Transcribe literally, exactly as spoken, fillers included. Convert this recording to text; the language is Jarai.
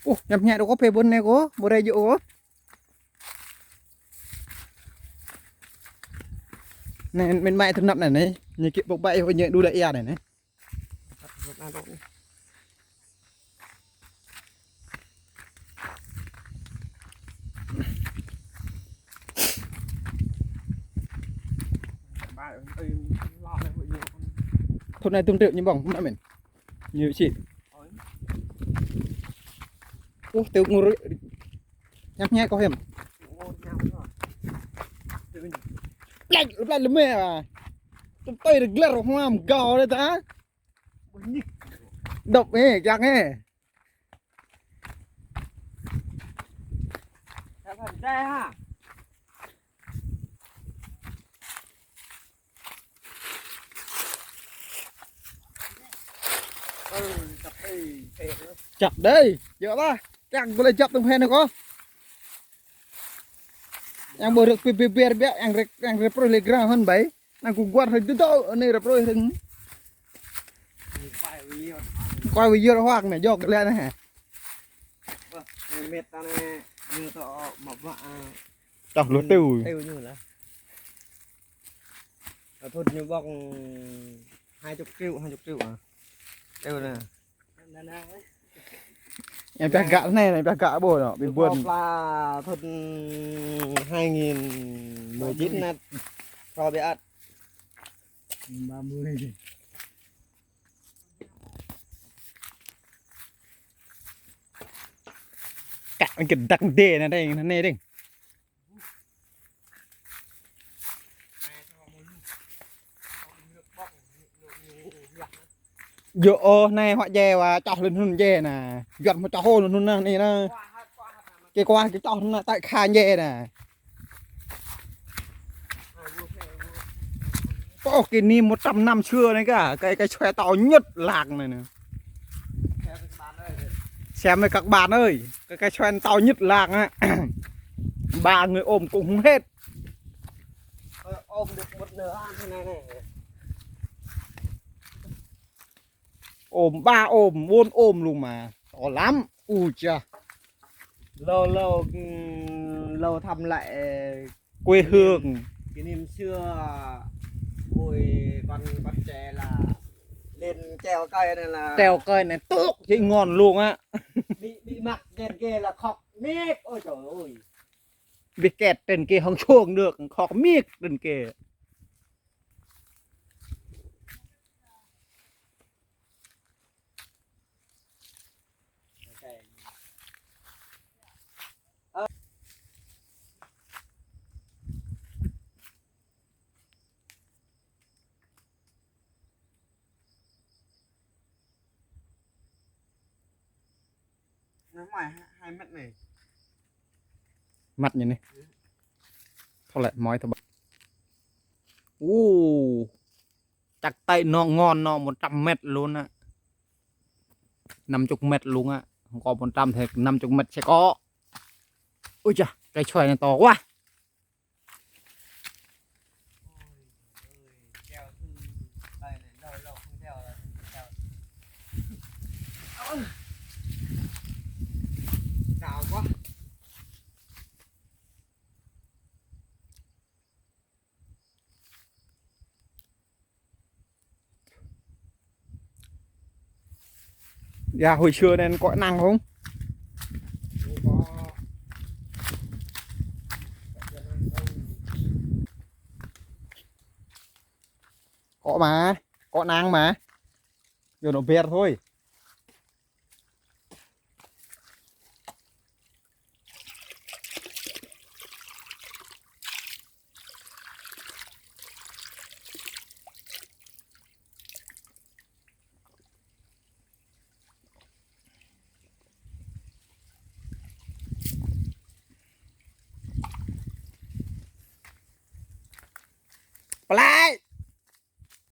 Ôh, ñăm ñai đôč kơ phe ƀôn anai kơ, ƀu rai djơ̆ kơ. Anai, mĭn mai tơnap anai anai. Ñu kĭ pŏk ƀai, ñu đu đa ia anai anai. Thŭn anai tŭm triệu ñu ƀơ̆ng, mă mĭn. Ñu sĭ. Ôh, tơl ngŭr. Ñăm ñai kơ hiam. Plek, plek lơmĕ ah. Tơl tơi rơgler hmam gao đơi ta. Dŏp ê, kiăng ê. Čăp đơi, djơ̆ ƀă. Kiăng ƀu lĕ čăp tơ̆ng phen kơ. Yang ƀu rơ̆k pi pi pi pi, yang rơ̆k, yang rơ̆k prơi lĕ grăng hơn ƀai. Năng kơ guăt hơi dŭ dŭ, anai rơ̆k prơi rơ̆ng. Quay video hoak anai, djŏ lĕ anai. Mĕt ta anai, ñu tŏ mă ƀă, a. Čoh lu têu. Têu ñu lah. Thŭn ñu ƀơ̆ng hai chục triệu, hai chục triệu ah. Têu anai. Yang pioh gak anai, yang pioh gak ƀô̆ anai, ƀing ƀôn. Pla thŭn hai nghìn mười chín anai. Pla biă ăt. Ba mươi. Kă anai kơ đăk đê anai đĕng, anai đĕng. Djơ̆ ôh, anai huă djai wa, čoh lŏn hnŭn djai anai. Juăt mă čoh ôh lŏn hnŭn anai, anai anai. Kơ kuah kơ čoh anai, tơi kha djai anai. Ôh, kơ anai một trăm năm xưa anai kơ, cái, cái xoay to nhất làng này nè. Xem với các bạn ơi, cái, cái xoay to nhất làng á. Ba người ôm cũng không hết. Ôm được một nửa ăn thế này này. Ôm ba ôm, bốn ôm luôn mà. To lắm. Ui cha. Lâu lâu, ừm, lâu thăm lại quê hương. Kỷ niệm xưa, hồi còn, còn trẻ là lên trèo cây này là trèo cây này tuốt chỉ ngon luôn á. Bị, bị mắc trên kia là khóc miết. Ôi trời ơi. Bị kẹt trên kia không xuống được, khóc miết trên kia. Nó mày hai mét này. Măt ñu anai. Thôi lĕ, mơi thôi. Ú. Chắc tay nó ngon nó một trăm mét luôn á. Năm chục mét luôn á. Không có một trăm thì năm chục mét sẽ có. Ôi chà, cái xoài này to quá. Cao quá. Dạ, hồi xưa nên có năng không? Có mà, có năng mà. Giờ nó bẹt thôi. Play.